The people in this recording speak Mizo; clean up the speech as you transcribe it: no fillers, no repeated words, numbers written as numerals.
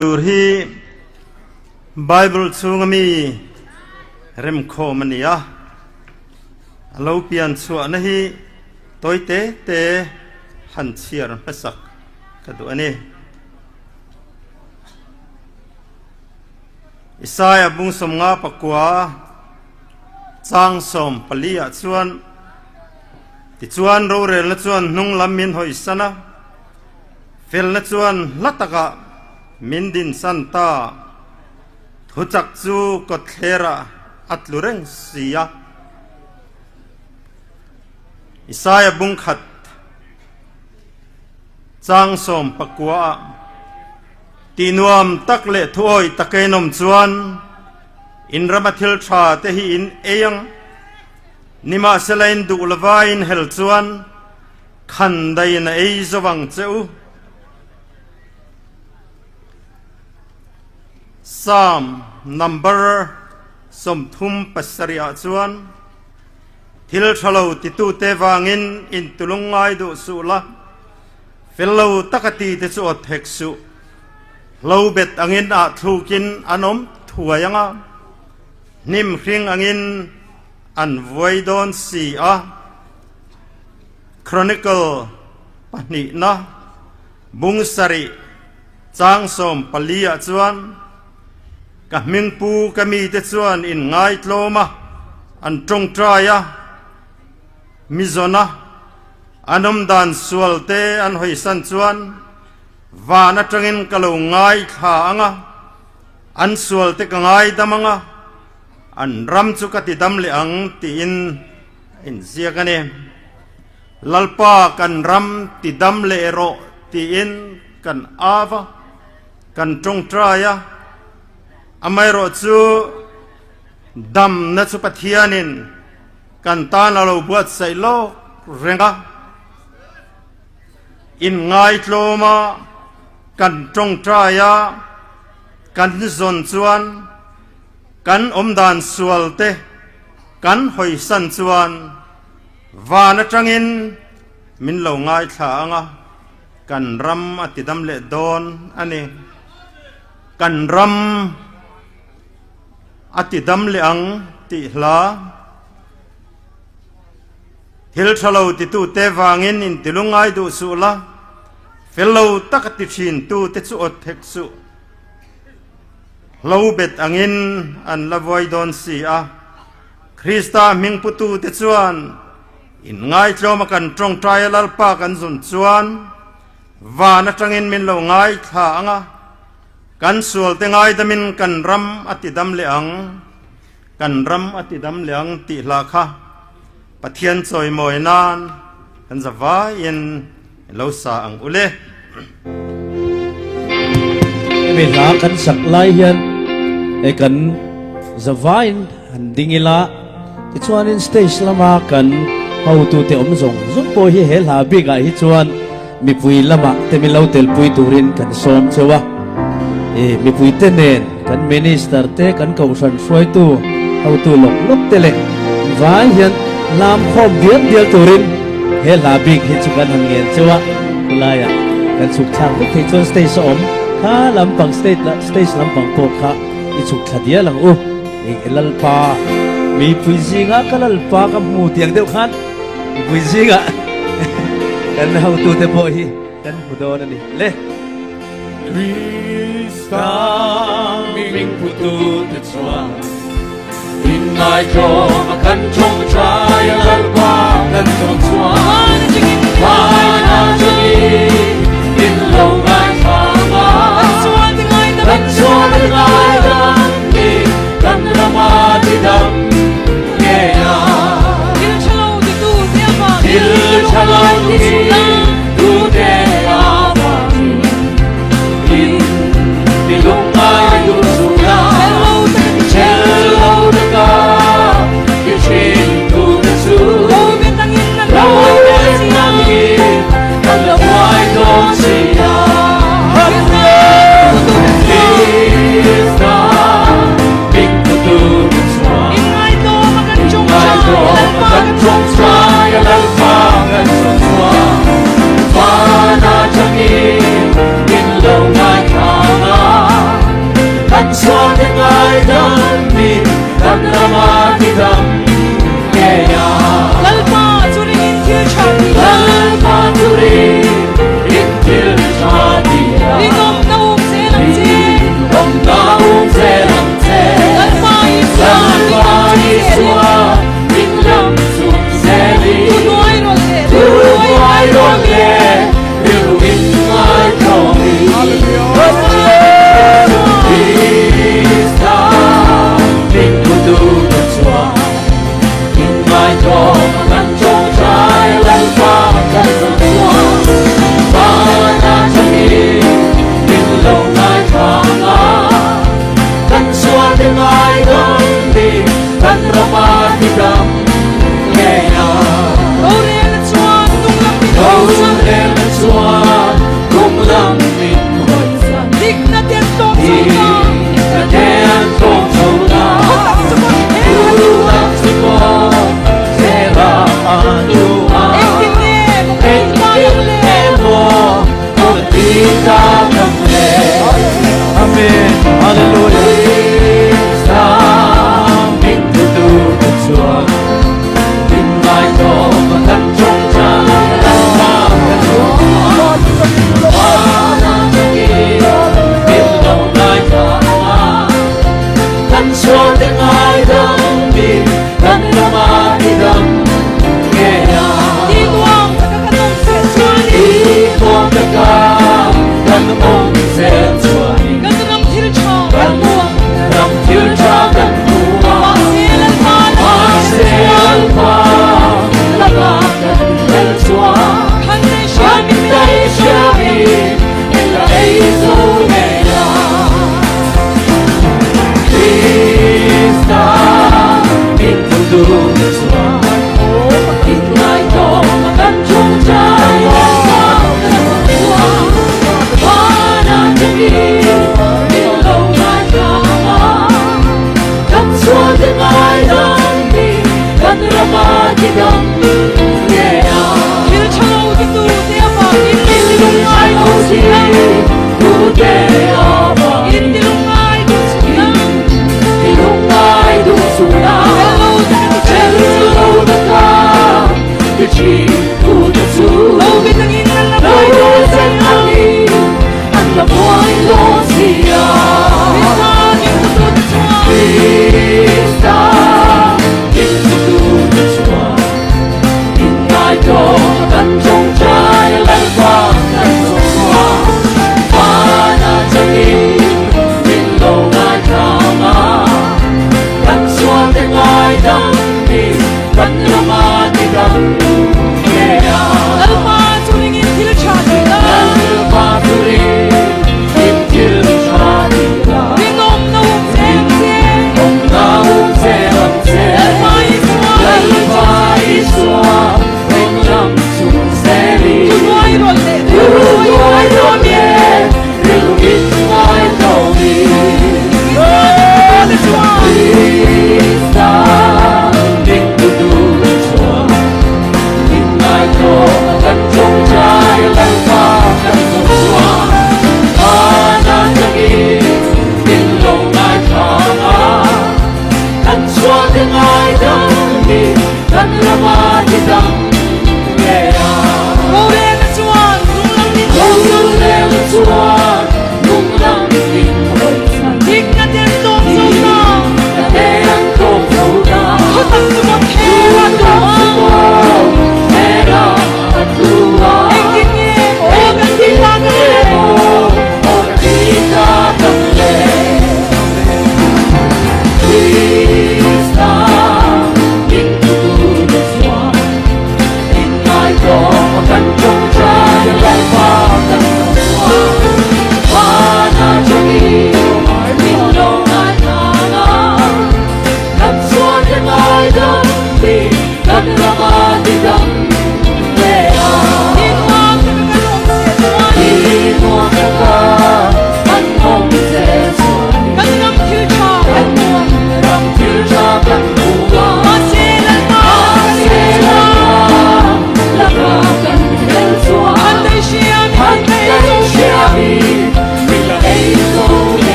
Tur hi Bible chhunga mi remkhawm a ni a, a lo pian chhuahna hi tawi te te han chhiar hmasak ka duh a ni. Isaiah bung 54 chang 14 ah chuan, Tichuan rorelna chuan hnung lam min hawisan a, Felna chuan hla takah min dinsan ta. Thuchak chu kawtthlerah a tlu reng si a. Isaiah bung khat chang 19 ah tihnuam tak leh thuawi takin awm chuan in rama thil tha te hi in ei ang. Nimahsela in duh lova in hel chuan Khan daiin a ei zo ang che u. Psalm number 37 ah chuan, Thil tha lo titute vangin in tulung ngai duh suh la, fel lo taka tite chu awt hek suh. Hlo bet angin ah thlukin an awm thuai ang a, hnim hring angin an vuai dawn si a. Chronicle pahnihna bung sarih chang 14 ah chuan ka hmingpu ka mite chuan in ngaitlawm a, an tawngtai a, mi zawn a, an awmdan sual te an hawisan chuan van atangin ka lo ngaithla ang a, an sual te ka ngaidam ang a, an ram chu ka tidam leh ang tiin A inziak a ni. Lalpa kan ram ti dam leh rawh tiin kan av a, kan tawngtai a. Amaherawh chu damna chu Pathianin kan tan a lo buatsaih lawk reng a. Inngaitlawm a, kan tawngtai a, kan zawn chuan kan awmdan sual te, Kan hawisan chuan van atangin min lo ngaithla ang a, kan ram a ti dam leh dawn a ni. Kan ram a ti dam leh ang tih hla. Thil tha lo titute vangin intilungai duh suh la, fel lo taka ti thintute chu awt hek suh. Hlo bet angin an la vuai dawn si a, Krista hmingputute chuan inngaitlawma kan tawngtaia Lalpa kan zun chuan van atangin min lo ngaithla ang a, kan sualte ngaidamin kan ram a tidam leh ang, kan ram a tidam leh ang tih hla kha Pathian chawimawi nan kan zavaiin lo sa ang ule. Hemi hla kan sak lai hian e kan zavain han ding ila tichuanin stage lama kan hotute awm zawng zawng pawh hi he hla bikah hi chuan mipui lamah te min lo telpui turin kan sawm cheu a. E mipui te nen kan minister te kan kohhran hruaitu hotu lawk lawk te leh vai hian lam khawm dial dial turin he hla bik hi chu kan han ngen cheu a, khulaiah kan chhuk thlak vek thei chuan stage a awm kha lampang state stage lampang pawh kha i chhuk thla dial ang u. Lalpa mipui zingah ka Lalpa ka hmu tiang deuh khan mipui zingah kan hotute pawh hi kan hmu dawn a ni le. Krista ming putute chuan inngaihtlawm a kan tawngtai a Lalpa kan zawn chuan Van atangin min lo ngaithla a, kan sual a ngaidam ni kan rama tidam ngei a. Thil tha lo titu te avangin Thil tha lo titute avangin in tilungngai duh suh la, chel lo taka ti thin tute chu lo bet angin Kan rama hi dam.